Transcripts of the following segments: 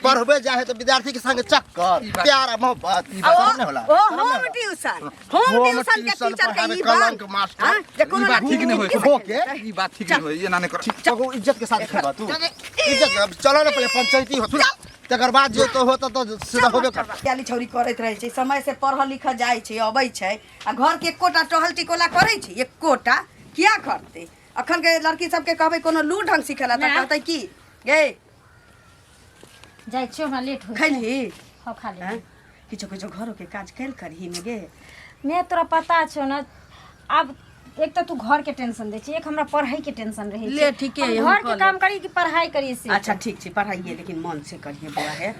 पढ़बे जाए है तो विद्यार्थी के संगे चक्कर ई बात- प्यार आ मोहब्बत ई सब बात- नहीं होला। ओ सब नहीं होम होला। ट्यूशन, होम होम ट्यूशन के ट्यूशन टीचर के पढ़ावे ई बात कलंक मास्टर। हाँ, जे कोनो ई बात ठीक नहीं होय लड़की हो के ई बात ठीक नहीं होय एना नहीं कर चको इज्जत के साथ खेलबा तू इज्जत के- अब चलो ना पहले पंचायती हो तकर बाद जे तो होता तो सीधा होबे कर चाली छौरी करैत रहै छै, समय से पढ़ल लिखल जाइ छै, अबै छै आ घर के एकोटा टहल टिकोला करै छै? एकोटा किया करतै? अखन के लड़की सबके कहबै कोनो लू ढंग सिखेला तऽ ना। कहतै की गे। जाइ छियौ, हमरा लेट होइ। खैलही? हँ, खा ले। आँय? किछो किछो घरो के काज कैल करही ने गे। मैं तोरा पता छौ ने, आब एक तऽ तू घर के टेंशन दै छी, एक हमरा पढ़ाई के टेंशन रहै छै। ले, ठीके हम हम घर कऽ के लेब। काम करी कि पढ़ाई करी से? अच्छा ठीक छै, पढ़ाइए लेकिन मन से करिए बौआ हे।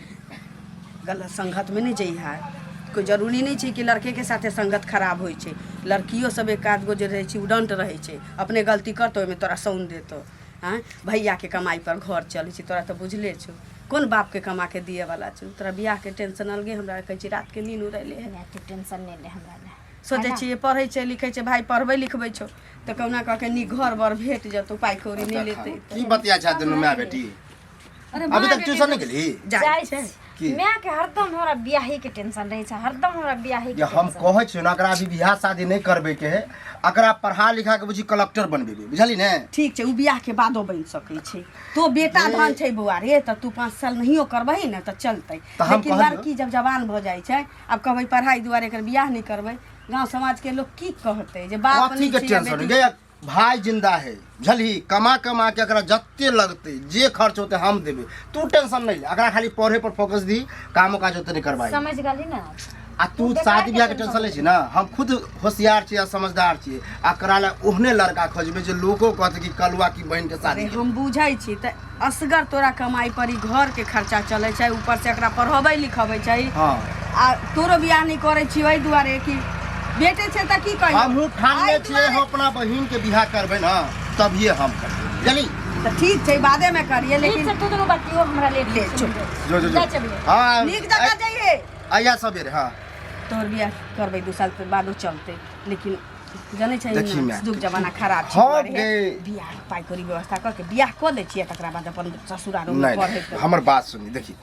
गलत संगत में नहि जइहा। कोइ जरूरी नहि छै कि लड़के के साथे संगत खराब होइ छै, लड़कियो सब एक आध गो जे रहै छै उदण्ड रहै छै, अपने गलती करतौ, ओहिमे तोरा सौन देतौ। आँय, भैयाके कमाइ पर घर चलै छै, तोरा तऽ बुझले छौ, कोन बापके कमा के दिए वाला छौ। तोरा बियाहके टेंशन अलगे हमरा कहै छी, रातके नींद उड़ैले है। माय, तू टेंशन नहि ले हमरा ले। सोचै छियै पढ़ै छै लिखै छै, भाय पढ़बै लिखबै छौ तऽ कहुना कऽ के नीक घर बर भेट जेतौ, पाइ कौड़ी नहि लेतै। की बतिया छै दुनू माय बेटी? अरे अभी तक ट्यूशन नहीं गेली? जाइ जाइ छै। की? माय के हरदम हमरा बियाहे के टेंशन रहै छै, हरदम हमरा बियाहे के जे हम टेंशन। कहै छियै ने, एकरा अभी बियाह शादी नहि करबै के है, एकरा पढ़ा लिखा के बुझी कलेक्टर बनबेबै, बुझली ने? ठीक छै, ओ बियाह के बादो बनि सकै छै। तो बेटा धन छै बौआ रे, तऽ तू 5 साल नहियो करबही ने तऽ चलतै। तऽ हम लेकिन कहलियौ। लड़की जब जवान भऽ जाइ छै, आब कहबै पढ़ाइ दुआरे एकर बियाह नहि करबै, गाँव समाज के लोक की कहतै जे बाप कथी नहि के छै आ टेंशन बेटी गे? भाई जिंदा है, बुझलही? कमा कमा के एकरा जते लगतै, जे खर्च होतै, हम देबै। तू टेंशन नहीं ले, एकरा खाली पढ़े पर फोकस दी, कामो काज ओते नहीं करबाई। समझ गेली ने? आ तू बेकार शादी के बियाह के टेंशन टेंशन लै छी ना, हम खुद होशियार छी आ समझदार छी। एकरा ला ओहने लड़का खोजबै जे लोको कहतै कि कलुआ की बहन के शादी। अरे हम बुझै छी तऽ असगर तोरा कमाइ पर ई घर के खर्चा चलै छै, ऊपर से एकरा पढ़बै लिखबै छै। आ तोरो बियाह नहि करै छी ओहि दुआरे कि बेटे छै तऽ की कहियौ। हमहूँ ठानने एहि छियै दुआरे हम अपना बहिन के बियाह करबै ना तभिए हम करबै, बुझली? तऽ ठीक छै, बादेमे करियै। ठीक लेकिन छै, तू दुनू बतियो, हमरा लेट ले, होइ छै। चुप। जो जो जो। जाइ चलियै। हाँ। नीक जकाँ जइहे। आइया सबेरे, हाँ। तोहर बियाह करबै 2 साल के बादो चलतै, लेकिन जनै छै देखी ने, माय। जुग जमाना खराब छै। हाँ दुआरे गे। बियाह पाइ कौड़ी व्यवस्था कऽ के बियाह कऽ दै छियै, तकरा बाद अपन ससुराल नहीं पढ़ै। नहीं, हमर बात सुनी, देखी,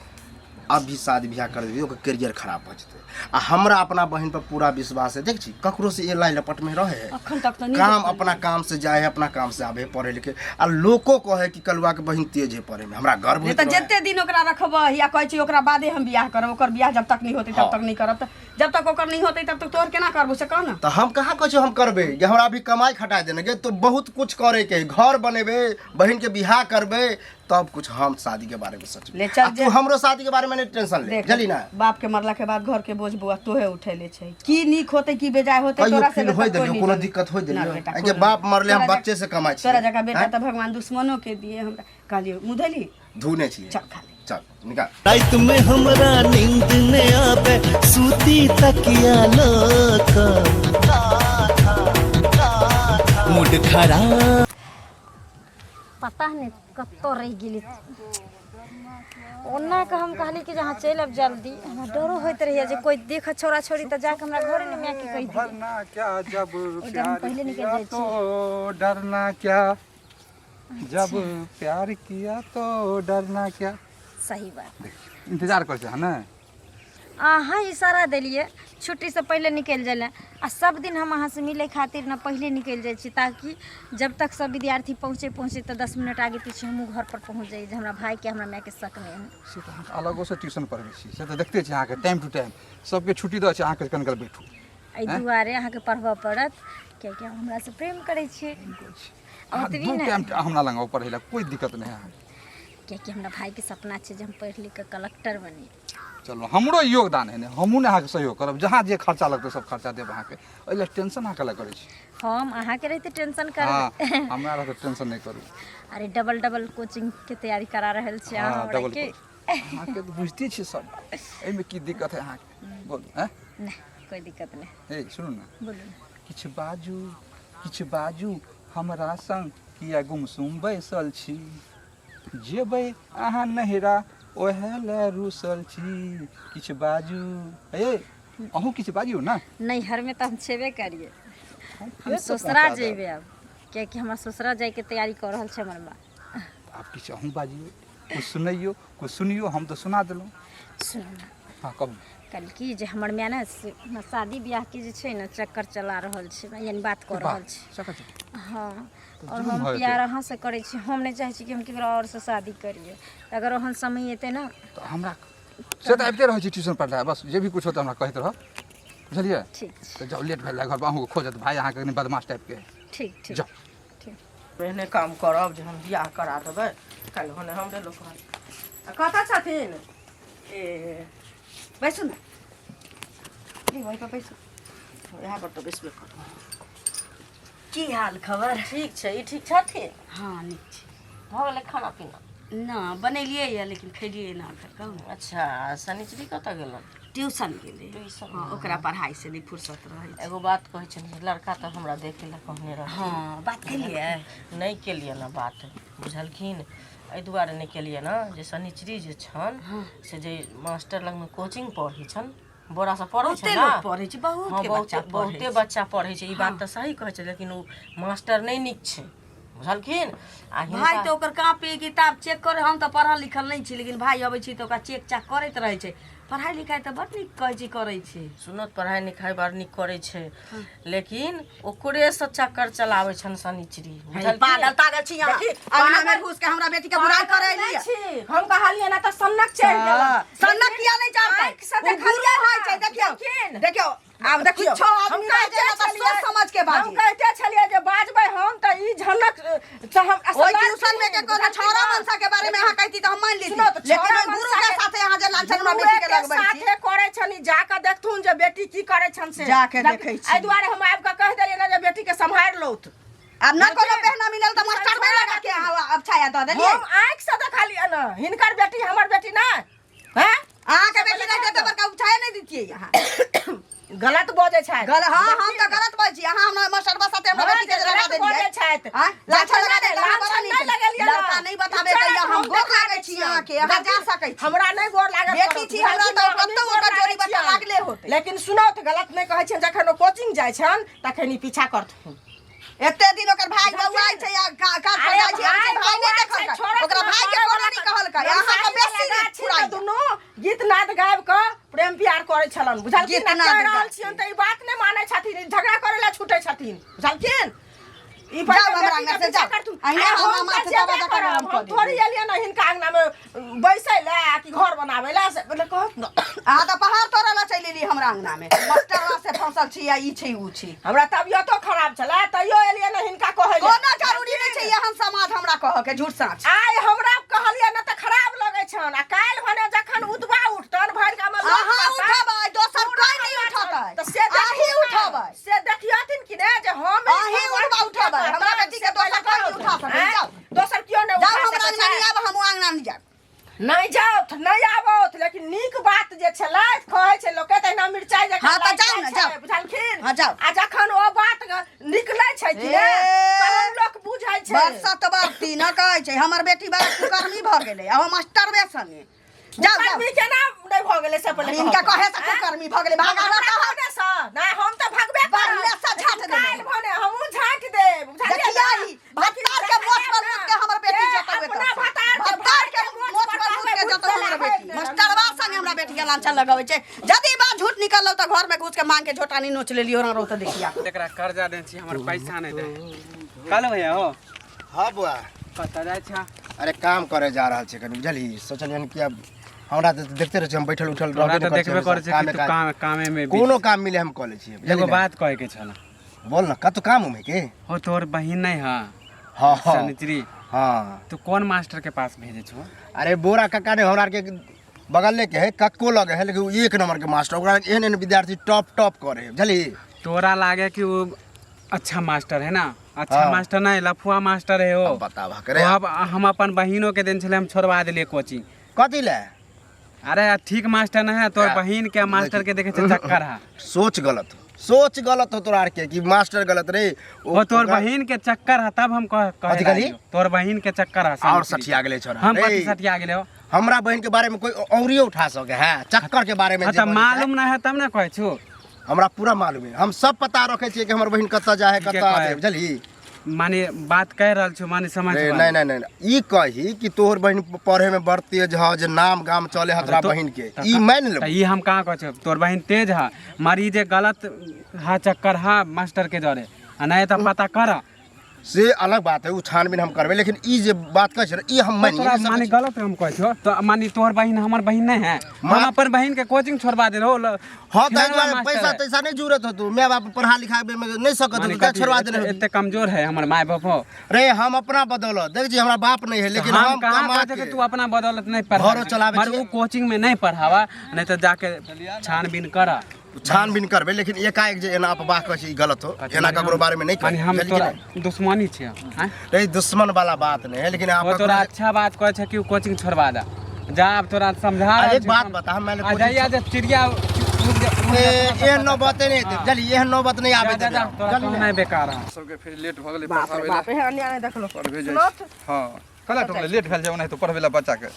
अभी शादी बियाह कर देबी, ओकर करियर खराब भऽ जेतै। आ हमरा अपना बहिन पर पूरा विश्वास है। देख छी, ककरो से ये लाइन लपट में रहे है? अखन तक तऽ नहि काम देखलियै। अपना काम से जाए है, अपना काम से आबे है, पढ़े लिखे आ लोको कहे कि कलुआ के बहिन तेज है पढ़े में, हमरा गर्व नहि होइत तऽ रहे। जते दिन ओकरा रखबै या कहै छी ओकरा बादे हम बियाह करब, ओकर बियाह जब तक नहि होतै तब तक नहि करब, तऽ जब तक ओकर नहि होतै तब तक तोहर केना करबो से कह ने। तऽ हम कहाँ कहै छियै हम करबै जे, हमरा अभी कमाइ खटाइ देने गे तो बहुत कुछ करे के है, घर बनेबै, बहिन के बियाह करबै, तब कुछ हम शादी के बारे में सोचबै। ले चल आ तू हमरो शादी के बारे में नहीं टेंशन ले। देख, बुझली ना? बाप के मरला के बाद घर के बोझ बौआ तोहे उठेले छै। की नीक होतै, की बेजाय होतै, कहियो तोरा से फील बेहतर होय कोइ देलियौ? नहि कोनो जानै। दिक्कत होय ना देलियौ? बेटा, आइ के कोनो बाप मरले, हम तोरा बच्चे से कमाइ तोरा छियै। जकाँ बेटा आँय? तऽ भगवान दुश्मनो के दिए। हमरा कहलियै मुँह धोली। धुने छियै। चल खा ले। चल निकाल। रात में हमरा नींद ने आवे, सूती तकिया लोक मूड खराब। पता नहि कतऽ रहि गेली। ओना के हम कहली कि जे अहाँ चलि आयब जल्दी। हमरा डरो होइत रहैया जे कोइ देखत छौड़ा छौड़ी तऽ जाके हमरा घरे ने मायके कहि दियै। भरना क्या जब डर प्यार पहले निकल किया जाइ तो डरना क्या, जब प्यार किया तो डरना क्या। सही बात। इंतजार कर छै ने। अहाँ इशारा देलियै छुट्टीसँ पहिले निकलि जाइ लए, आ सब दिन हम अहाँसँ मिलै खातिर ने पहिले निकलि जाइ छी, ताकि जब तक सब विद्यार्थी पहुँचै पहुँचै तऽ 10 मिनट आगे पीछे हमहूँ घरपर पहुँच जाइ, जे हमरा भाइके, हमरा मायके शक नहि होइ। से तऽ अहाँके अलगोसँ ट्यूशन पढ़बै छी, से तऽ देखते छी। अहाँके टाइम टू टाइम सबके छुट्टी दै छै, अहाँके कनिकाल बैठू। एहि दुआरे अहाँके पढ़बऽ पड़त, कियाकि अहाँ हमरासँ प्रेम करै छियै। अहाँ ओतबी दू नहि टाइम हमरा लग आउ पढ़ै लए, कोइ दिक्कत नहि है अहाँके। कियाकि हमरा भाइके सपना छै जे हम पढ़ि लिख कऽ कलेक्टर बनी। चलू, हमरो योगदान है ने, हमहूँ ने अहाँके सहयोग करब। जहाँ जे खर्चा लगतै सब खर्चा देब अहाँके। एहि लए टेंशन अहाँ कला करै छी? हम अहाँके रहिते टेंशन करबै? हमरा रहते टेंशन नहि करू। अरे, डबल डबल कोचिंग के तैयारी करा रहल छी अहाँ हमरा डबल के। अहाँके तऽ बुझिते छियै सब, एहिमे की दिक्कत है अहाँके, बोलू? आँय? नहि, कोइ दिक्कत नहि। हे, सुनू ने। बोलू ने। किछु बाजू, किछु बाजू हमरा संग, किया गुमसुम बैसल छी? जेबै अहाँ नहिरा, ओहे लए रूसल छी। किछु बाजू हे, अहूँ किछु बाजियौ ने। नैहरमे तऽ हम छेबे करियै। हम फेर से ससुरा पहुँचा देब। जेबै आब, कियाकि हमरा ससुरा जाइके तैयारी कऽ रहल छै हमर माँ। आब किछु अहूँ बाजियौ। कुछ सुनैयो कुछ सुनियो हम तऽ सुना देलहुँ सुनू ने हँ कहू कहल की जे हमर माय ने से ने शादी बियाहके जे छै ने चक्कर चला रहल छै यानी बात कऽ रहल छै चक्कर चल हँ तऽ आओर जुलुम हम भऽ जेतै। प्यार अहाँसँ करै छी हम नहि चाहै छी कि हम ककरो आओरसँ शादी करियै तऽ अगर ओहन समय एतै ने तऽ हमरा से तऽ आबिते रहै छी ट्यूशन पढ़ला बस जे भी कुछ होतै हमरा कहैत रहब बुझलियै ठीक छै तऽ जाउ लेट भेल घर पर अहूँके खोजत भाय अहाँके कनि बदमाश टाइपके ठीक ठीक जाउ ठीक एहने काम करब जे हम बियाह करा देबै काल्हि होने हमरे लोक कहत आ कतऽ छथिन ए बैसू ने ई वही पर बैसू इएह पर तऽ बैसबे करू की हाल खबर ठीक छै ई ठीक छथिन हँ नीक छै भऽ गेलै खाना पीना ना बनेलियै यऽ लेकिन खेलियै ना एखन कहू ने अच्छा शनिचरी कतऽ गेलन ट्यूशन गेलै ट्यूशन हँ ओकरा पढ़ाइ से नहि फुर्सत रहै छै एगो बात कहै छलियै लड़का तऽ हमरा देखै लए कहने रहथिन हँ बात केलियै नहि केलियै ने बात बुझलखिन एहि दुआरे नहि केलियै ने जे शनिचरी जे छनि से जे मास्टर लगमे कोचिंग पढ़ै छनि बोरा सब पढ़ै छै बहुते ने लोक पढ़ै छै बहुत हँ के बहुते बच्चा पढ़ै बहुते छै बच्चा पढ़ै छै ई बात तऽ सही कहै छै लेकिन ओ मास्टर नहि नीक छै बुझलखिन आ भाय हिनका तऽ ओकर कॉपी किताब चेक करे हम तऽ पढ़ल लिखल नहि छी लेकिन भाय अबै छी तऽ ओकरा चेक चाक करैत रहै छै पढ़ाइ लिखाइ तऽ बड नीक कहै छी करै छै सुनत पढ़ाइ लिखाइ बड़ नीक करै छै लेकिन ओकरेसँ चक्कर चलाबै छनि शनिचरी बुझलखिन पागल तागल छी अहाँ देखी, अंगना में पागल- घुस के हमरा बेटी के बुराइ पागल करे नहि लिए छी हम कहलियै ना तऽ सन्नक चढ़ि गेलन सन्नक किया नहि चढ़तै आँखि से ओ गुरु देखलियै होइ छै देखियौ देखिन। देखियौ आब देखियौ किछो हम आदमी कहिते बाजै ने तऽ छलियै- सोच समझ के हम बाजी कहिते छलियै जे बाजबै हम तऽ ई झलक से हम ओहि ट्यूशन में के कोनो छौड़ा मनसा के बारे में अहाँ कहती तऽ हम मान लेती सुनो तऽ लेकिन छौड़ा ओहि गुरु मनसा के के- साथे अहाँ जे लांछन हमरा बेटी के गुरुए के लगबै छी साथे करै छनि जाकऽ देखथुन जे बेटी की करै छनि से जाके देखै छी। एहि दुआरे हम आबि कऽ कहि देलियै ने जे बेटी के सम्हारि लौथ आब न कोनो पहना मिलल तऽ मास्टर में लगा के अहाँ अब छाया दऽ देलियै हम आँखि से देखलियै ने हिनकर बेटी हमर बेटी नहि हैं अहाँ के बेटी नहीं देते बड़का उठाए नहीं दितियै अहाँ गलत बजै छथि गल हाँ हम तऽ गलत बजै छी अहाँ हमरा मास्टर बा साथे हमरा हाँ, बेटी के जे लगा गलत देलियै बजै छथि। आँय? लाछन लगा लाछन देलियै अहाँ बड़ा नहि नीक लगेलियै ना। लड़का नहीं बताबे के हम गोर लागै छी अहाँ के अहाँ जा सकै छी हमरा नहि गोर लागत बेटी छी हमरा तऽ कतौ ओकर जोड़ी बच्चा लागले होतै लेकिन सुनौ तऽ गलत नहि कहै छियनि जखन ओ कोचिंग जाइ छनि तखन ई पीछा करथुन एते दिन ओकर भाई बौआइ छै आ काज पर अरे जाइ छै अबै छै, भाई नहि बौआइ छै, देखलकै छोड़त ओकरा ना, भाई के छोड़ै कोनो वाला नहि कहलकै अहाँ के नरसारी बेसी वाला गाछी फुराइ मे दुनू गीत नाद गाबि कऽ प्रेम प्यार करै छलन बुझलखिन गीत ना नाद कहि रहल गाबि। छियनि तऽ ई बात नहि मानै छथिन ई झगड़ा करै लए छूटै छथिन बुझलखिन ई जाउ पहिले हमरा बेटी के अंगना से पीछा जाउ। करथुन। अहिना आ हमरा हम माथ तऽ दबा जेबे दबा करब हम हम कऽ देबै। थोड़ी एलियै ने हिनका अंगना मे बैसै लए आ कि घर बनाबै लए से पहिले कहत ने अहाँ तऽ पहाड़ तोड़ऽ लए चलि एलियै हमरा अंगना मे मास्टरवा से फंसल छी आ ई छै ऊ छी हमरा तबियतो खराब छलै तैयो एलियै ने हिनका कहै लए कोनो जरूरी नहि छै एहन समाज हमरा कहऽ के झूठ साँच आइ हमरा कहलियै ने तऽ खराब लगै छनि आ काल्हि भने जखन उतबा उठतन भरि गाममे लोक अहाँ कहतनि, उठबै दोसर पूरा कोइ नहि हल्ला उठतै तऽ से अहीं देखियौ ने, उठबै से देखियथिन कि ने जे हम अहीं उठबा उठबै हमरा बेटी के दोसर कोइ नहि उठा सकै जाउ दोसर केओ नहि जाउ उठा हमरा सकै अंगना छै। नहि आब हम अंगना नहि जायब नहि जाउथ नहि आबौथ लेकिन नीक बात जे छलै कहै छै लोके तहिना मिरचाइ जकाँ हाँ, तऽ लागि जाउ जाइ ने, छै, जाउ। बुझलखिन हाँ, जाउ। आ जखन ओ बात निकलै छै कि ने ए, तहन लोक बुझै छै बरसत बरती न कहै छै हमर बेटी बड़ा कुकर्मी भऽ गेलै आ हम मास्टरबे संगे जाउ जाउ कुकर्मी केना नहि भऽ गेलै से पहिले हिनका कहू। कहे से कुकर्मी भऽ गेलै भागा हमरा रहता कहने सँ नहि हम तऽ भगबे करब। बढ़ले से झाँट देबै। काल्हि भने हमहूँ झाँटि देब बुझलियै देखियै ने? भत्तार के मोछ पर मुत के हमर बेटी ए, जतौ अपना भतार के भत्तार के मोछ मोछ पर पर मुत के मुत जतौ हमर के बेटी मास्टरवा संगे हमरा बेटी के लांछन लगबै छै यदि बात झूठ निकललो तऽ घर में घुस के मांग के झोटानी नोच लेलियो ओना रहो तऽ देखिया एकरा कर्जा देने छी हमर पैसा नहि दे कल भैया हो हाँ बुआ कतऽ जाइ छह अरे काम करे जा रहल छै कनि बुझलही सोचलियन कि अब हमरा तऽ देखते रहै छी हम बैठल उठल तोरा रहबे तऽ नहि देखबे करै करै छी छै कि कामे तू काज काम कामे में बिजी कोनो काम मिले हम कऽ लै छियै बुझलही एगो ने? बात कहै के छल बोल ना कतौ काम उम है के हो तोहर बहिन नहीं है हाँ हाँ सनिचरी हाँ तू कौन मास्टर के पास भेजे छो अरे बोरा कक्का ने हमरा आरके बगले के है कक्को लगे है लेकिन उ एक नंबर के मास्टर ओकरा एहन एहन विद्यार्थी टॉप टॉप करे है बुझली तोरा लागे कि वो अच्छा मास्टर है ना अच्छा हाँ। मास्टर नहीं लफुआ मास्टर है वो अब बताबह करे वो अब हम अपन बहिनों के दिन छले हम छोड़वा दिलिए कोचिंग कथी ले अरे ठीक मास्टर नहीं है तोर या, बहिन के मास्टर के देखे छे चक्कर है सोच गलत हो सोच गलत हो तोरा आर के कि मास्टर गलत रे वो तोर ओकरा- बहिन के चक्कर है तब हम कह कहे कथी कहली? लागियो। तोर बहिन के चक्कर है और सनिचरी। सठिया गेलै छोरा हम रे। कथी सठिया गेले हो हमरा बहिन के बारे में कोई औरियो उठा सके है चक्कर के बारे में हाँ जे तऽ बजै छै, मालूम नहीं है तब ना कहै छु हमरा पूरा मालूम है हम सब पता रखे छियै कि हमर बहिन कतऽ जाए है ठीके कतऽ आबे कहै। बुझलही माने बात कह रहल छौ माने समझ रे, नहीं नहीं नहीं नहीं। ई कही कि तोहर बहिन पढ़े में बड़ तेज ह जे नाम गाम चले ह तोरा बहिन के ई मान त लेबो। ई हम कहाँ कहै छौ तोर बहिन तेज है मारी जे गलत हा चक्कर हा मास्टर के जरे आ नहीं तऽ पता कर। से अलग बात है, उ छानबीन हम करबै, लेकिन ई जे बात कहै छै ने, ई हम मानि तोरा नहि सकै माने छी। गलत हम कहै छौ तऽ माने तोहर बहिन हमर बहिन नहीं है, हम अपन बहिन के कोचिंग छोड़वा देलहो। हाँ तऽ एहि खिलाड़ी दुआरे मास्टर पैसा है। तैसा नहीं जुड़त होतौ, माय बाप पढ़ा लिखा में नहीं सकत माने होतौ, तें कथी, छोड़वा देने एते होतौ। एते कमजोर है हमर माय बाप हो। रे हम अपना बदौलत देख जी, हमरा बाप नहीं है लेकिन हम हम कहाँ कमा कहै छै कि के तू अपना बदौलत नहीं पढ़ा घरो चलाबै मगर छियै। उ कोचिंग में नहीं पढ़ावा, नहीं तऽ जाके छानबीन कर। छानबीन करबै, लेकिन एकाएक जे एना अफवाह कहै छै ई गलत हो, एना ककरो बारे में नहीं माने कही हम बुझलियै कि तोरा नहि? दुश्मनी छियै आँय? रे दुश्मन वाला बात नहीं है, लेकिन आप वो तोरा अच्छा बात कहै छै कि उ कोचिंग छोड़वा दे, जा अब तोरा समझा आ, रहल एक छियौ बात हम। बता, हम मानि ले आ कोचिंग जाइया जे चिड़िया एहन नौबते नहीं हेतै, चल एहन नौबत नहीं आबै जा, जा, देबै। जा, तोरा चल कहनाइ बेकार है। सबके फेर लेट भऽ गेलै बाप रे पढ़ाबै बाप लए। हे अन्याय नहि देखलहुँ। पढ़बे जाइ सुनौथ? छी। हँ कला टोकलै लेट भेल छै ओनाहितो पढ़बै लए बच्चाके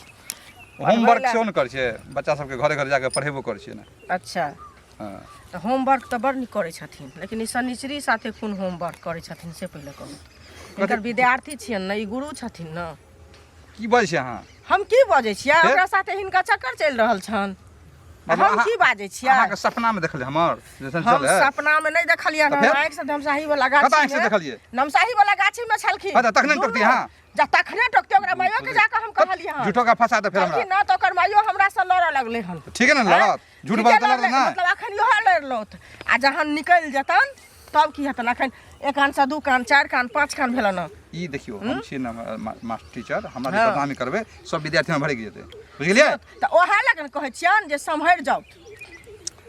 होमवर्क लए। सेहो ने करै छै बच्चा सबके, घरे घर जाके पढ़ेबो करै छियै ने। अच्छा। हँ तऽ होमवर्क तऽ बड़ नीक करै छथिन, लेकिन ई शनिचरी साथे कोन होमवर्क करै छथिन से पहिले कहू। हिनकर विद्यार्थी छियनि ने, ई गुरु छथिन ने। की बजै छियै अहाँ? हम की बजै छियै? फेर? ओकरा साथे हिनका चक्कर चलि रहल छनि। मतलब हम की बाजै छियै? अहाँके सपनामे देखलियै हमर जैसन हम चलै सपनामे नहि देखलियै। तऽ हम फेर? आँखिसँ धमसाही वाला गाछी कतऽ आँखिसँ देखलियै? नमसाही वाला गाछीमे छलखिन। अच्छा, तखने ने टोकती अहाँ? जा तखने टोकती, ओकरा माइयो के जाकऽ हम कहलियै हन। झूठो का फंसा दे फेर हमरा। कहलखिन ना तऽ ओकर माइयो हमरा से लड़ऽ लगलै हन। ठीक है ने लड़त, झूठ ठीके बाजत लड़त लड़लै, ना। मतलब अखन इहो लड़लौथ आ जहन निकलि जेतन तब की हेतन? अखन एक कान से दू कान चारि कान पाँच कान भेलन हन। ई देखियौ हम छी ने मास्टर टीचर, हमरा जे हँ। बदनामी करबै सब विद्यार्थी में भड़कि जेतै, बुझि गेलियै? तऽ ओएह लग कहै छियनि जे सम्हरि जाउ।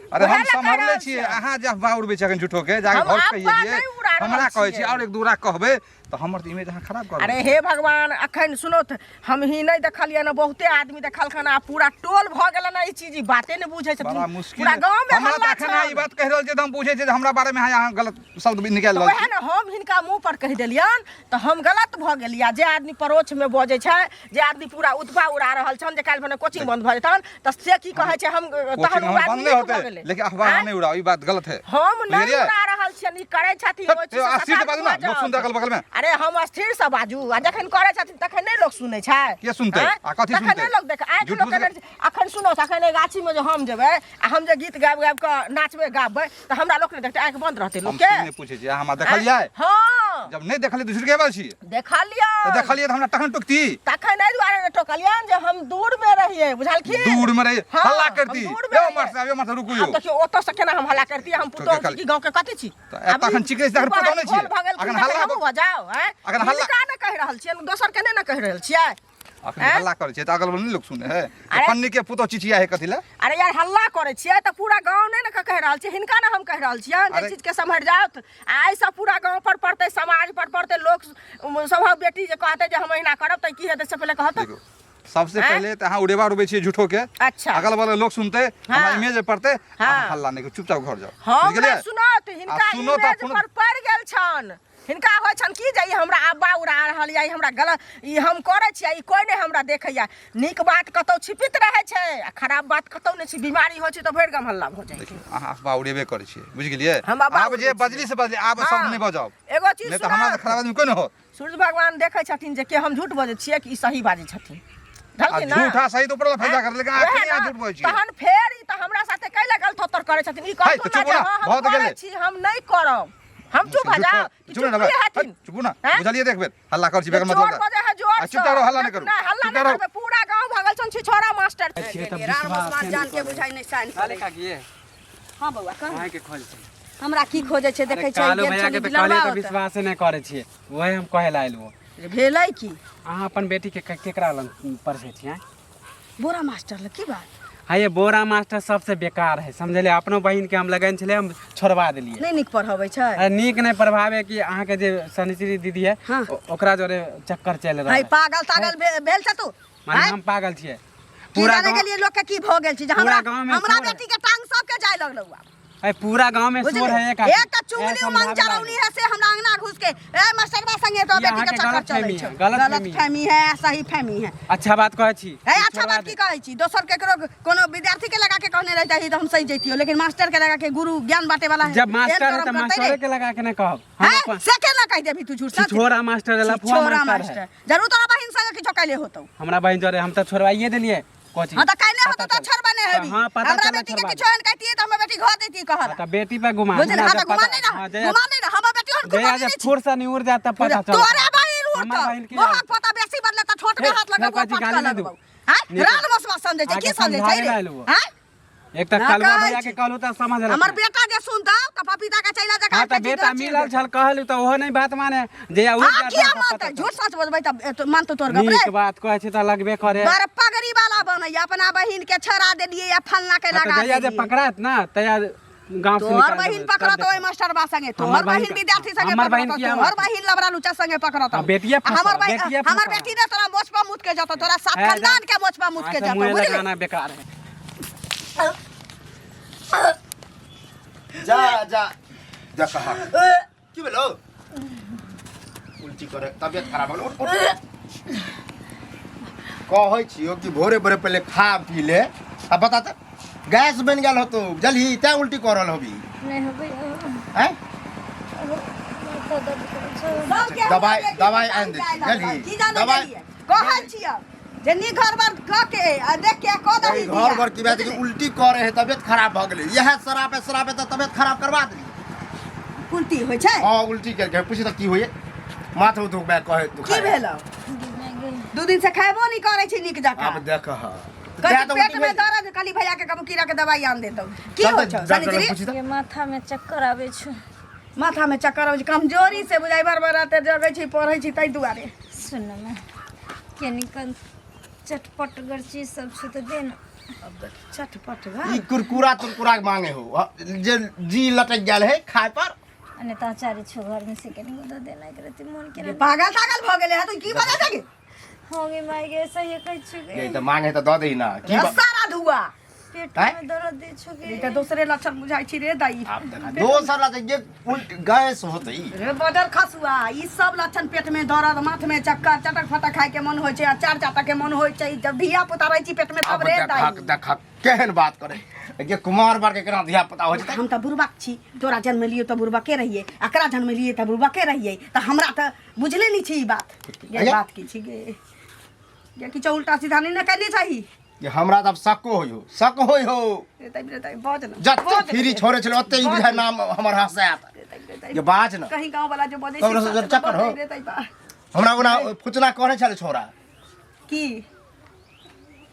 अरे हम ओएह लए कहि सम्हरले रहल छियै, छियै। अहाँ जे अफवाह उड़बै छियै अखन झूठो के, जाके हम घर अफवाह कहिए नहि उड़ा रहल हमरा कहै छियै। छी और एक दूरा कहबै तऽ हमर तऽ इमेज अहाँ खराब कर अरे हे भगवान, अखन सुनो तऽ हम ही नहि देखलियै ने, बहुते आदमी देखलखन आ पूरा टोल भऽ गेलन ई चीज, ई बाते नहि बुझै बड़ा छथिन। मुश्किल पूरा गाँव में हमरा तऽ हल्ला अखन अहाँ ई छल। बात कहि रहल छियै तऽ हम बुझै छियै जे हमरा बारे में अहाँ गलत शब्द भी निकालि तऽ रहल वएह छी। ने हम हिनका मुँह पर कहि देलियनि तऽ हम गलत भऽ गेलियै। जे आदमी परोक्षमे बजै छै, जे आदमी पूरा उत्पा उड़ा रहल छनि जे काल्हि भने कोचिंग बंद भऽ जेतनि, तऽ से की कहै छै हम तहन कोचिंग ओ हमर आदमी बंद नहि नीक भऽ होतै, गेलै। लेकिन अफवाह आँय? नहि उड़ाउ, ई बात गलत है। हम नहि बुझलियै? उड़ा रहल छियनि, ई करै छथिन ओहि चीजसँ अस्थिर से सतर्क बाजू ने, भऽ लोक सुनतै जाउ। अगल बगल में। अरे हम अस्थिर से बाजू आ जखन करै छथिन तखन नहि लोक सुनै छै? के सुनतै? आँय? आ कथी तखन सुनतै? नहि लोक देख आँखि झूठ लोक फूस के- केने अखन सुनो तऽ अखन एहि गाछीमे जे हम जेबै आ हम जे गीत गाबि गाबि कऽ नाचबै गाबबै तऽ हमरा लोक नहि देखतै? आँखि बंद रहतै हम लोकके? से नहि पूछै छी, अहाँ हमरा देखलियै? हँ। जब नहि देखलियै तऽ झूठ के बाजै छी। देखलियै। तऽ देखलियै तऽ हमरा तखन टोकती। तखन एहि दुआरे नहि टोकलियनि जे हम दूर मे रहियै, बुझलखिन? दूर में रही हँ, हल्ला हम करती। दूर मे यौ रहियै। मास्टर साहब, यौ मास्टर रुकू आब यौ। देखियौ ओतऽ से केना हम हल्ला करती? हम पुतोहु छी खाली- कि गाँव के कथी छी? तऽ एतऽ आब अखन चिकरै छी, तखन ई पुतोहु नहि छियै। भोल भऽ गेलखिन अखन तखन हल्ला हमहूँ भऽ जाउ, आँय? अखन हल्ला- हिनका नहि कहि रहल छियनि, दोसर के नहि ने कहि रहल छियै। अखन आँय? हल्ला करै छियै तऽ अगल बगल नहि लोक सुनै है? अरे- फन्नी के पुतोह चिचिया है कथी लए? अरे यार हल्ला करै छियै तऽ पूरा गाँव नहि ने कहि रहल छियै, हिनका ने हम कहि रहल छियनि जे अरे- चीजके सम्हरि जाउत आ एहिसँ पूरा गाँव पर पड़तै, समाज पर पड़तै, लोक सभक बेटी जे कहतै जे हम एहिना करब तऽ की हेतै से पहिले कहत। देखियौ सबसे आँय? पहले तऽ अहाँ उड़ेबा उड़बै छियै झूठो के। अच्छा। अगल बगल लोक सुनतै, हमरा हाँ। इमेज पड़तै। हाँ। अहाँ हल्ला नहि करू, चुपचाप घर जाउ, हम बुझि गेलियै? नहि सुनत हिनका। आ सुनो तऽ इमेज कोनो- पर पड़ि गेल छनि हिनका, होइ छनि की जे ई हमरा अब्बा उड़ा रहल यऽ, ई हमरा गलत ई हम करै छियै, ई कोइ नहि हमरा देखैया। नीक बात कतौ छिपित रहै छै आ खराब बात कतौ नहि छै। बीमारी होइ छै तऽ भरि गाम हल्ला भऽ जाइ छै। देखियौ अहाँ अफवाह उड़ेबे करै छियै, बुझि गेलियै? हम अफवाह आब जे उड़बै बजली से बजली, आब हाँ। शब्द नहि बजाउ, एगो चीज नहि तऽ हमरा से सुनत। खराब आदमी कोइ नहि होत। सूर्य भगवान देखै छथिन जे के हम झूठ बजै छियै कि ई सही बाजै छथिन। आ ढलखिन ना? झूठा सही तऽ ऊपर वाला फैसला करत, लेकिन वएह अखनी अहाँ ना, झूठ बजै छियै। तहन फेर ई तऽ हमरा साथे कैला गलत थोत्तर करै छथिन? ई है, कहथुन तऽ ना चुप जे ना, हँ हम भऽ तऽ करै गेलै। छी, हम नहि करब, हम चुप भऽ जाउ कि चुप ना चुप हेथिन? चुप ना। हैं? बुझलियै? देख बेर हल्ला करै छी बेगर जोर मतलब। बजै है जोर आ चुपचाप रहो, हल्ला नहि करू। नहि हल्ला चुपचाप नहि रहो। करबै, पूरा गाँव भगल छन छिछोरा मास्टर। छियै तऽ राम विश्वास आसमान जान के बुझाइ नहि साइन काले करै। काकी ये। हँ बौआ कह। अहाँके खोज छै। हमरा की खोजै छै? देखै छै कालू गेल भैया के छली तऽ बिलरवा कहलियै तऽ ओतऽ। विश्वासे नहि करै छियै, वही हम कहै लए आयल। भेलै की? अहाँ अपन बेटीके केकरा लग पढ़बै छियै? बोरा मास्टर लग। की बात? हाँ ये बोरा मास्टर सबसे बेकार है, समझलियै? अपनो बहिनके हम लगन छलै, हम छोड़वा देलियै। नहि नीक पढ़बै छै? अरे नीक नहि पढ़ावे कि अहाँके जे शनिचरी दीदी है, हाँ। ओकरा जोरे चक्कर चलि रहल है है। पागल तागल भेल छ तू? माने आँय? हम पागल छियै? की पूरा जाने गाँव गेलियै लोक के की भऽ गेल छै जे पूरा हमरा गाँवमे हमरा शोर है। बेटी के टांग सबके जाय लगलौ आब। ए पूरा गांव में शोर है एक एक का चुगली उमंग चरौनी है से हमरा अंगना घुस के ए मास्टरबा संगे तो ई बेटी के अहाँके चक्कर गलतफहमी चलै है, छौ। गलतफहमी गलत फहमी है सही फहमी है। अच्छा बात कहै छी। ए अच्छा बात की कहै छी? दोसर केकरो कोनो विद्यार्थी के लगा के कहने रह जाही तऽ हम सही जैतियो, लेकिन मास्टर के लगा के गुरु ज्ञान बांटे वाला है। जब मास्टर एहन है करम तो करतै मास्टरे रे। के लगा के नहीं कहब। हम हैं? अपन से केना कहि देबही तू झूठ सच? छोरा मास्टर है, लफुआ छोरा मास्टर है। मास्टर जरूर तोरा बहिन संगे किछो कैले होतौ। हमरा बहिन जरे हम तो छोड़वाइए देलिए कोची। हाँ तऽ कैले होतौ पता तऽ छोड़बा नहि हेबी। हाँ, पता हमरा चला बेटी के छोड़बा। किछो एहन कहितियै तऽ हमर बेटी घर दैतियै कहल। तऽ बेटी पे गुमान। बुझल? हाँ हमरा तऽ जब गुमान पता- नहि रह, हाँ, जया- गुमान नहि रह, हमर बेटी हन जया गुमान जब नहि छै। फुर्स नहीं उड़ जाता पता चल। तोरा बहिन हमर उड़तौ, बहिन की मोहक पोता बेसी बदले तऽ ठोंठ में हे, हाथ लगबौ, हे, बाजी, पटका गाली नहि दू। लगबौ। हैं? नहीं रान मसवा समझै छै, की अहाँके समझै छै समझाबै रे? लए एलहुँ। हैं? एक तऽ ना कलुआ कहै भैया के छी। कहलू तऽ समझ हमर बेटा जे सुनतौ तऽ पपीता के चैला जकाँ हाँ तऽ के बेटा चिर मिलल छल कहलू तऽ ओहो नहीं बात माने जया उड़ हाँ जाता किया तऽ पता मानतै? चल। झूठ सच बजबै तऽ मानतौ तोर गप रे? नीक बात कहै छी तऽ लगबे करे। बड़ पगड़ी वाला बनैया, अपना बहिन के छोड़ा देलियै या फलना के हाँ, तऽ लगा जया जे देलियै। पकड़ात ना तया गांव से तोहर निकाल बहिन देबै, तब पकड़त ओहि देखब। मास्टरबा संगे, तोहर हमर बहिन बहिन विद्यार्थी संगे हमर बहिन पकड़त, किया तोहर मारतै? बहिन लबड़ा लुचा संगे पकड़त। हाँ, बेटिये आ हमर फंसा, बहिन बेटिये हमर फंसा। बेटी ने तोरा मोछ पर मुत के जतौ, तोरा सात है, खानदान के मोछ पर मुत के हाँ, जतौ, मुँहे बुझली? लगाना बेकार है। जा जा देख हाँ की भेलो उल्टी करे तबियत खराब हो गेल। उठ, उठ। कहै छियो कि भोरे भोरे पहिले खा पी ले आ बता त गैस बनि गेल होतो बुझलही तैं उल्टी कर रहल होबी। नहि होबै। हैं? माथा दर्द करै छै। सबके हमरा दवाई- बेटी दवाई के आनि दै छी, जाय बुझलही? दहक। की जानै दवाई- गेलियै? कहै छियौ जे नी घर बर कऽ के आ देख के कऽ दही घर बियाह। घर की बात कि उल्टी करे है तबियत खराब भऽ गेलै इएह शराबे शराबे तऽ तबियत खराब करवा देली। उल्टी होइ छै? हाँ उल्टी करके पूछी तऽ की होइए माथ उथ दुखबे कहे की दुखाए। भेलौ? 2 दिन से खैबो नहि करै छै नीक जकाँ। आब देख हाँ कहै छी पेट में दर्द, कहली भैया के कहबो कीड़ा के दवाई आन देतौ। की होइ छौ सनिचरी? पूछी तऽ ये माथा में चक्कर आबै छै। माथा में चक्कर आबै छै कमजोरी से बुझाइ बार बार राते जगै छी पढ़ै छी ताहि दुआरे। सुन ने केनिकन चटपटगर चीज सब छै तऽ दे ने। चटपट ई कुरकुरा तुरकुरा मांगे हो जे जी लटक गेल है खाय पर। आ नहि तऽ अचारे छौ घर में से कनिको दऽ देना एक रत्ती मोन केना पागल तागल भऽ गेलै है तू की बजै छै गे? हो गे माय गे सही कहै छौ गे। ये तऽ मांगे तऽ दऽ दही ना की सारा धुआ पेट आँय? में दर्द दै छौ गे। ई तऽ दोसरे लक्षण बुझाइ छी रे दाई। आब देखा दोसर ला जे उल्ट गैस होतै रे बदर खसुआ ई सब लक्षण पेट में दर्द माथ में चक्कर चटक फटक खाय के मन होइ छै अचार चाटक के मन होइ छै जब धिया पुता रहै छी पेट में तब आब रे देखक दाई। देखक केहन बात करे जे कुमार बार के केना धिया पुता होइ छै। हम तऽ बुड़बक छी, तोरा जन्म लियो तऽ बुड़बके रहियै, एकरा जन्म लियै तऽ बुड़बके रहियै, तऽ हमरा तऽ बुझले नहि छै ई बात। गे अये। बात की छी गे? गे किछो उल्टा सीधा नहि ने कैले चाही। जे हमरा तऽ आब शक होइ हो, शक होइ हो। रे दाई, रे दाई, बाज न। जते बाज न फ्री रे। छोड़े छलै ओते ई बुझाय नाम हमर हँसायत। रे दाई, रे दाई। जे बाज न। कहीं गाँव वाला जे बजै ककरो छै से चक्कर हो। रे दाई, बा। हमरा ओना फुचना कहने छलै छोरा। की?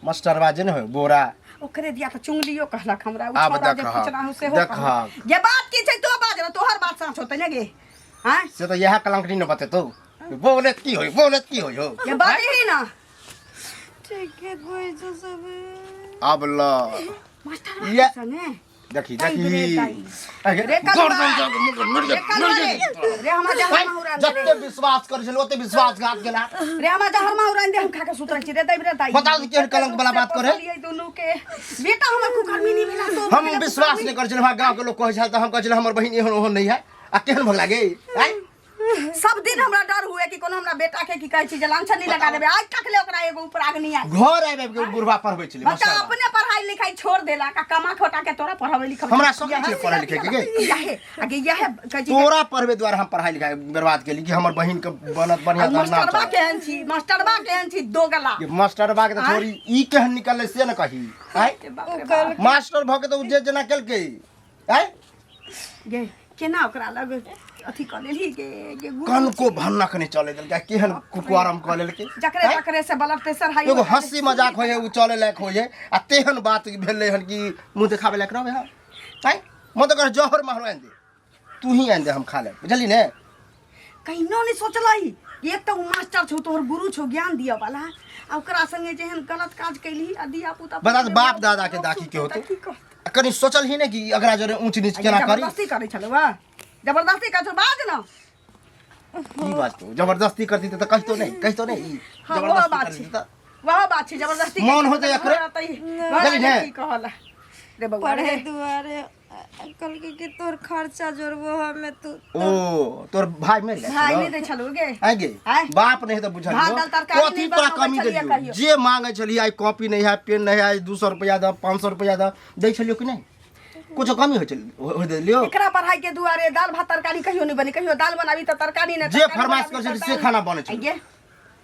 मास्टरबा जे ने होय बोरा। ओकरे दिया तऽ चुंगलियो कहलक हमरा, उ आब छौड़ा जे देखहक, फुचना हो सेहो देखहक। कहलक। जे बात की छै तो बाज न, तोहर बात साँच होतै ने गे। आँय? से तऽ इएह कलंकनी ने बतेतौ। बोलत की होय, बोलत की होय हो। जे बाजही ना। ठीके कहै छौ सब। आब ल। मास्टरबा ये- के संगे? देखी ताहि देखी। रे ताहि। अगे, रे कलुआ। गर्दन जाके मुड़ मुड़ रे कलुआ मुड़ रे। रे हमरा जहर माहुर आन दे रे। जते विश्वास करै छलै ओते विश्वासघात केला। रे हमरा जहर माहुर आन दे, हम खा के सुतल छी रे दाइ रे दाइ। बताउ जे केहन कलंक वाला बात करे। पोसलियै दुनू के। बेटा हमर कुकर्मी नहि भेला तो हम विश्वास नहि करै छलियै, हमरा गाँव के लोक कहै छल तऽ हम कहै छलियै हमर बहिन एहन ओहन नहि है आ केहन भऽ गे आँय? सब दिन हमरा डर हुए कि कोनो हमरा बेटा के की कहै छी जे लांछन नहीं लगा देबे, आज तक ले ओकरा एगो उपराग नहीं आयल। घर आबि आबि के बुढ़बा पढ़बै छलै बच्चा मास्टरबा। अपने पढ़ाई लिखाई छोड़ देला का कमा खोटा के तोरा पढ़ावे लिखावे। हमरा शौक छै पढ़ै लिखै के गे। इहे आगे इहे कहै छी तोरा पढ़बे द्वारा हम पढ़ाई लिखाई बर्बाद केली कि हमर बहिन के बनत बढ़िया आ तऽ नाम मास्टरबा चलत। केहन छी, मास्टरबा केहन छी दोगला। ये मास्टरबा के तऽ छोड़ी ई केहन निकललै से ने कही आँय? रे बाप रे बाप। मास्टर भऽ के तऽ उ जे जेना केलकै आँय? गे केना ओकरा लग अथी कऽ लेलही गे गे गुरु कनको भन्नक नहि चलै देलकै केहन कुकुआरम कऽ लेलकै जकरे आँय? तकरे से ब्लड प्रेशर हाई एगो हंसी मजाक होइ है उ चलै लायक होइ है आ तेहन बात भेलै हन कि मुँह देखाबै लायक रहबै हम आँय? मन तऽ कर जहर माहरो आनि दे तू ही आनि दे हम खा लेब बुझली ने। कहिनो नहीं सोचलही एक तऽ उ मास्टर छौ तोहर गुरु छौ ज्ञान दिअ वाला आ ओकरा संगे जेहन गलत काज कैलही आ धिया पुता बता दे बाप दादा के दाखी के होतौ। की कहतौ? आ कनि सोचल ही ने कि एकरा जरे ऊँच नीच केना करी। जबरदस्ती करै छलौ वा जबरदस्ती करै छलौ बाज न। की बात छौ जबरदस्ती करती तऽ कहितो नहि कहितो नहि ई हाँ, वह जबरदस्ती बात करती छै। तऽ वह बात छै जबरदस्ती मन होतै एकरे। घर बुझली ने? की कहल रे बौआ रे। पढ़े दुआरे कहलकै कि तोर खर्चा जोड़बो हमे तू। ओ तोर भाई मरि गेल भाई छलौ? नहि दै छलौ गे। आइ गे आँय? बाप नहीं तऽ बुझल भात दाल तरकारी कथी नहि तोरा बनबै कमी छलियै देलियौ कहियो। जे मांगे छलियै आइ कॉपी नहीं है, पेन नहीं है, 200 रुपया दऽ, 500 रुपया दऽ, दै छलियौ कि नहि? कुछो कमी होइ छल होइ देलियौ? एकरा पढ़ाई के दुआरे दाल भात तरकारी कहियो नहि बने, कहियो दाल बनाबी तऽ तरकारी नहि, जे तरकारी फरमाइश बनाबी करै तऽ छली से दाल। खाना बनै छलै। गे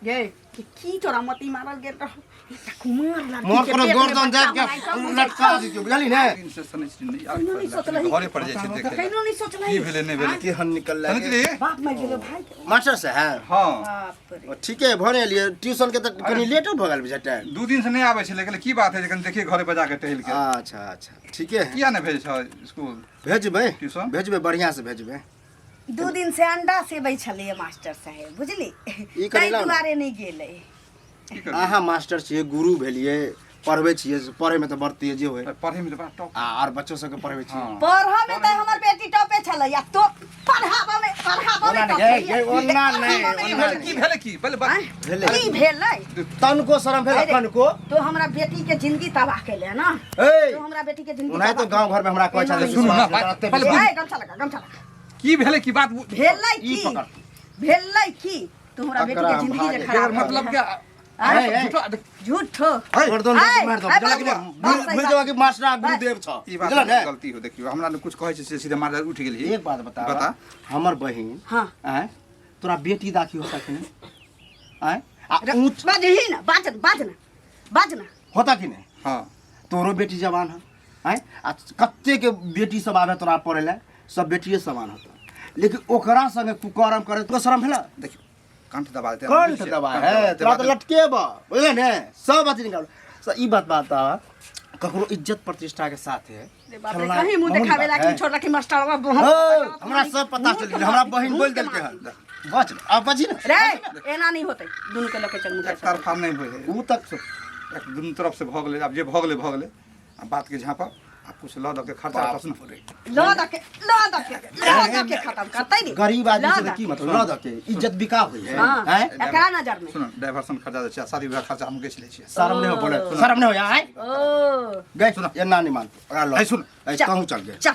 गे कि की तोरा मती मारल गेल रहौ? एकटा कुमार लड़की मोर के कोनो पेट में गर्दन बच्चा जाब के होनाइ सब बुझै लटका छौ। दितियौ, बुझलही ने? दिन से शनिचरी नहि कहिनो नहि आबि सोचलही। घरे पर जाइ छै देखै कहिनो नहि सोचलही। की भेलै नहि भेलै। केहन निकल शनिचरी बाप मरि गेलो भाई के। मास्टर साहब। हँ। बाप रे। ओ, ठीके भने एलियै, ट्यूशन के तऽ कनि लेटो भऽ गेल बुझा टाइम। 2 दिन से नहि आबै छलै, कहलियै की बात है, कनि देखिए घरे पर जाके टहल के। अच्छा अच्छा ठीके है। किया नहि भेजै छह स्कूल? भेजबै ट्यूशन? भेजबै, बढ़िआँ से भेजबै। 2 दिन से अंडा सेबै छलैए मास्टर साहेब, बुझली? ई कनि ताहि लाउ ने। दुआरे नहि गेलै। की करबै? अहाँ मास्टर छियै, गुरु भेलियै, पढ़बै छियै, पढ़ैमे तऽ बड़ तेजे होइ। पढ़ैमे तऽ बड़ा टॉप। आ आर बच्चो सबके पढ़बै छियै। हँ। पढ़ऽ में तऽ हमर बेटी टॉपे छलै आ तो पढ़ाबऽ में, पढ़ाबऽ में ओना टॉप नहि, छलैए। गे, ओना नहि, की ओना भेलै नहि। की भेलै की पहिले बात आँय? भेलै। की भेलै? तनको शरम भेल? अरे। कनको तो हमरा बेटी के जिंदगी तबाह केले ना। ए तो हमरा बेटी के जिंदगी ओनाहितो तबाह गाँव घरमे हमरा कहै छलै सुनू ना, बात- पहिले केले। ए, गमछा लगा, गमछा लगा। की भेलै की बात भेलै ई की? पकड़। भेलै की? तू हमरा बेटी तकरा के जिंदगी जे भागे। खराब एकर मतलब केले। क्या? आँय? ए, ए। झूठो झूठो। गर्दन आय, मारि दो, आय, बुझलक बाबू, ने? बाप भूल जेबा कि मास्टर आ गुरुदेव छ, ई बात बुझल ने? गलती हो, देखियो हमरा ने कुछ कहै छै से सीधे मार उठ गेली। एक बात बता, बता। हमर बहिन हाँ। आँय तोरा बेटी दाखी होता कि नहीं? आँय आ ऊँच बाजही ना, बाज ना, बाज ना, बाज ना। होता कि नहीं? हाँ। तोरो बेटी जवान है, आँय आ कते के बेटी सब आबे तोरा पढ़े ला, सब बेटिए समान होता, लेकिन ओकरा संगे कुकर्म करे तो शरम भेला? देखियो कंठ दबा देते। कंठ दबा है तोरा तऽ लटकेब, बुझले ने? सब अथी निकाल ई बात बात ककरो इज्जत प्रतिष्ठा के साथ है रे बाप रे, खेलना कहीं मुंह मामूली देखावे बात लायक है। छोड़ रखी मास्टरवा बहुत। हो, हमरा सब पता चल गेल, हमरा बहिन बोल देलकै हन। बच अब बची ने। रे एना नहीं होते, दुनू के लके चल मुखिया एक तरफा नहि होइ है। ऊ तक एक दुनू तरफ से भऽ गेलै, आब जे भऽ गेलै भऽ गेलै। आ बात के झाँपा आ कुछ लऽ दऽ के खर्चा बाप वर्चा सुन। ल दके, ल दके, ल दके खत्म करतै नी। गरीब आदमी ल से तऽ दऽ। की मतलब ल दके इज्जत बिका होइ है। हाँ, हैं? एकरा नजर में। सुन, डाइवर्सन खर्चा दै छियै, शादी विवाह खर्चा हम गैस लै छियै। शर्म नहीं हो बोले, शर्म नहीं हो आय ओ गए, ये ना नहीं मानते ओकरा ल। ऐ सुन। ऐ चल। कहूँ चल गए। चल।